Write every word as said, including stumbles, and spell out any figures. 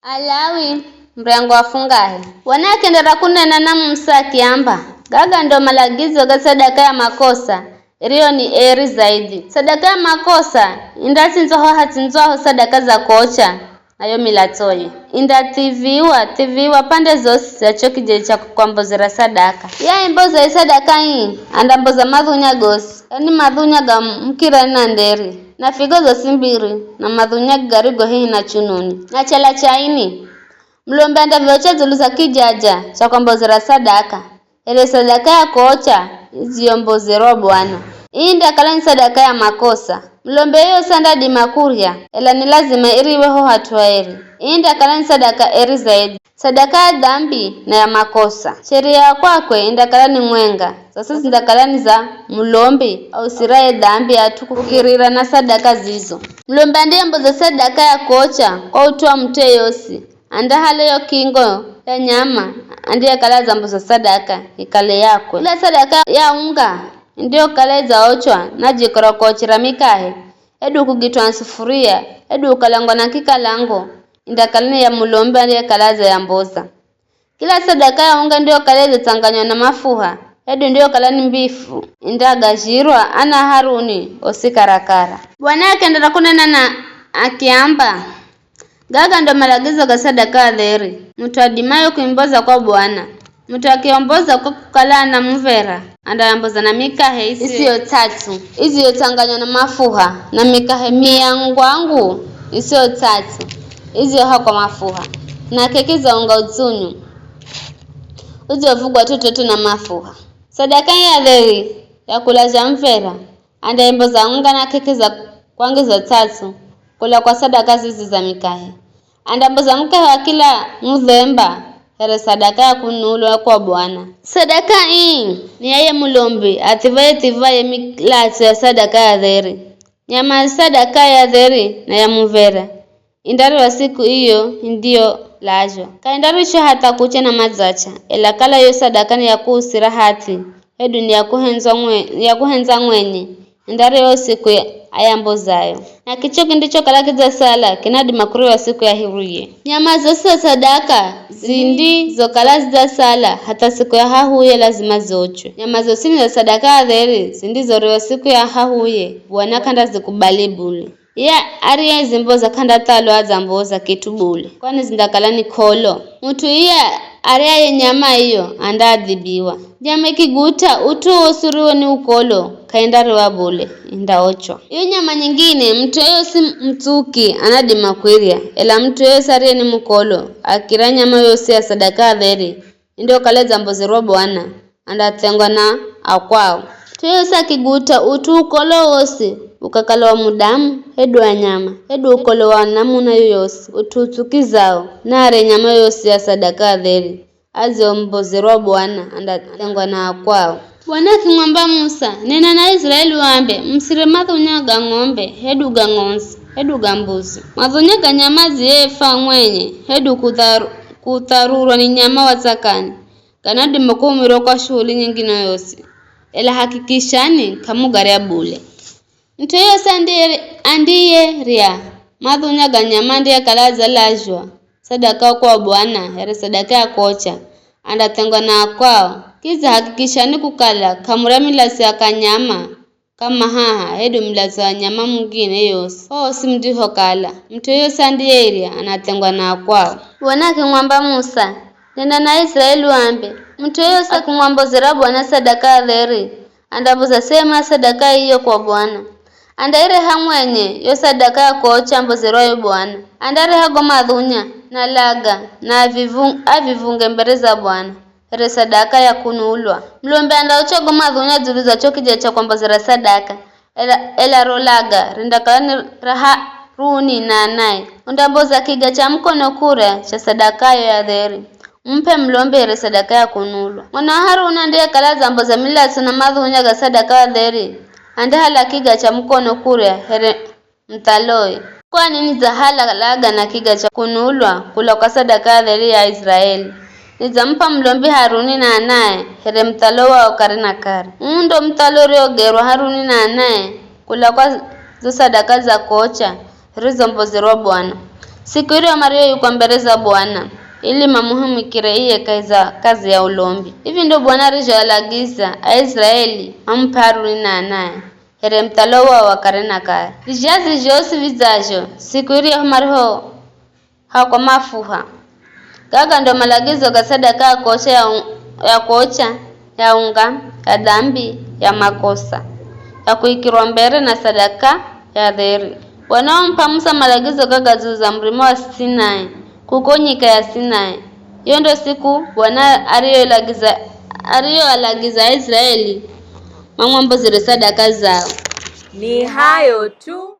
Alawi, mrengo wa fungahe. Bwana akienderera kunena na Musa akiamba, gaga ndo malagizo ga sadaka ya makosa, iriyo ni eri zaidi. Sadaka ya makosa indatsindzwa ho hatsindzwaho sadaka za kocha, nayo milatsoye. Indathivwiwa, thivwiwa pande zosi za cho kijeri cha kwambozera sadaka. Ye aimboza ye sadaka ii, andamboza madhunya gosi, yani madhunya ga mukirani na nderi, na figo zosi mbiri, na madhunya garigo hehi na chununi, na chala cha ini. Mulombi andavyocha dzulu za kijaja cha kwambozera sadaka, ere sadaka ya kocha idziyombozerwa Bwana. Ii ndakala ni sadaka ya makosa. Mulombi yoyosi andadima kurya, ela ni lazima iriwe ho hat'u aeri. Ii ndakala ni sadaka eri zaidi, sadaka ya dhambi na ya makosa. Sheria ya kwakwe indakala ni mwenga, zosi zindakala ni za mulombi ausiraye dhambi at'u kukirira na sadaka zizo. Mulombi andiyemboza sadaka ya kocha kwa ut'u wa mut'u yeyosi, andahale yo kingo ya nyama andiyekala adzamboza sadaka ikale yakwe. Ila sadaka ya unga indiyokala idzaochwa na jiko ra kuochera mikahe, hedu kugitwa na sufuria, hedu kukalangwa na kikalango, indakala ni ya mulombi andiyekala adzayamboza. Kila sadaka ya unga indiyokala idzatsanganywa na mafuha, hedu indiyokala ni mbifu, indagazhirwa ana Haruni osi karakara. Bwana akienderera kunena na akiamba, gaga ndo malagizo ga sadaka ya dheri, mut'u adimayo kuimboza kwa Bwana. Mut'u akiomboza kwa kukala ana muv̱era, andayamboza na mikahe isiyo isiyo tsatsu, isiyotsanganywa na mafuha, na mikahe mia ngwangu isiyo tsatsu, isiyohakwa mafuha, na k'eki za unga utsunyu, udziovugwa t'ot'ot'o na mafuha. Sadaka ya dheri ya kulazha muv̱era, andaimboza unga na k'eki za kwangiza tsatsu kula kwa sadaka zizi za mikahe. Andamboza mkahe wa kila mudhemba here sadaka ya kunulwa kwa Bwana. Sadaka ii ni ya ye mulombi athivwaye-thivwaye milatso ya sadaka ya dheri. Nyama ya sadaka ya dheri na ya muv̱era indariwa siku iyo indiyolazhwa. K'aindarishwa hatha kuche na madzacha, ela kala yo sadaka ni ya kuusira hathi, hedu ni ya kuhendzwa mwe-, ya kuhendza mwenye, indariwa yo siku ya-, ayambozayo. Na kicho kindichokala kidzasala kinadima kuriwa siku ya hiriye. Nyama zosi za sadaka zindizokala zidzasala hatha siku ya hahuye lazima ziochwe. Nyama zosini za sadaka ya dheri zindizoriwa siku ya hahuye, Bwana k'andazikubali bule. Iye ariye zimboza k'andathalwa adzamboza kit'u bule, kwani zindakala ni k'olo. Mut'u iye ariyaye nyama iyo andaadhibiwa. Nyama ikiguta, ut'u wosi uriwo ni ukolo k'aindariwa bule, indaochwa. Iyo nyama nyingine, mut'u yeyosi mutsuki anadima kuirya, ela mut'u yeyosi ariye ni mukolo, akira nyama yoyosi ya sadaka ya dheri, indiyokala idzambozerwa Bwana, andathengwa na akwao. Mut'u yeyosi akiguta ut'u ukolo wosi ukakala wa mudamu, hedu wa nyama, hedu ukolo wa namuna yoyosi, ut'u utsukizao, nare nyama yoyosi ya sadaka ya dheri, adziombozerwa Bwana, andathengwa na akwao. Bwana akimwamba Musa, "Nena na Aiziraeli wambe, musire madhunya ga ng'ombe, hedu ga ng'ondzi, hedu ga mbuzi. Madhunya ga nyama ziyefa mwenye, hedu kutharu-, kutharurwa ni nyama wa tsakani, ganadima kuhumirwa kwa shuhuli nyingine yoyosi, ela hakikishani k'amugarya bule." Mut'u yeyosi andiye-, andiyerya madhunya ga nyama andiyekala adzalazhwa sadaka kwa Bwana here sadaka ya kocha, andathengwa na akwao. Kidza hakikishani kukala k'amurya milatso ya kanyama kama haha, hedu milatso ya nyama mungine yoyosi, hohosi mundihokala. Mut'u yeyosi andiyerya anathengwa na akwao. Bwana akimwamba Musa, "Nena na Aiziraeli wambe, mut'u yeyosi akimwambozera Bwana sadaka ya dheri, andamboza sehemu ya sadaka iyo kwa Bwana. Andaireha mwenye yo sadaka ya kocha ambozerwayo Bwana. Andareha go madhunya, na laga, na avivu-, avivunge mbere za Bwana, here sadaka ya kunulwa. Mulombi andaocha go madhunya dzulu za cho kija cha kwambozera sadaka, ela, ela ro laga rindakala ni ra Haruni na anae. Undamboza kiga cha mukono kurya cha sadakayo ya dheri, umup'e mulombi here sadaka ya kunulwa. Mwana wa Haruni andiyekala adzamboza milatso na madhunya ga sadaka ya dheri, andahala kiga cha mukono kurya here muthalowe. Kwani nidzahala laga na kiga cha kunulwa kula kwa sadaka ya dheri ya Aiziraeli. Nidzamup'a mulombi Haruni na anae here muthalo wao kare na kare. Uu ndo muthalo uriogerwa Haruni na anae kula kwa zo sadaka za kocha hirizombozerwa Bwana. Siku iryo marioikwa mbere za Bwana, ili mamuhumikire iye kahi za kazi ya ulombi. Hivi ndo Bwana arizhoalagiza Aiziraeli mamup'e Haruni na anae, here muthalo wao wa kare na kare. Vizhazi zhosi vidzazho, siku iryahu mariho hakwa mafuha. Gaga ndo malagizo ga sadaka ya kuocha ya, un- ya kuocha, ya unga, ya dambi, ya makosa, ya kuikirwa mbere na sadaka ya dheri. Bwana wamup'a Musa malagizo gaga dzulu za murima wa Sinai, kuko nyika ya Sinai. Iyo ndo siku Bwana ariyoalagiza ariyoalagiza Aiziraeli mamwambozere sadaka zao. Ni hayo tu.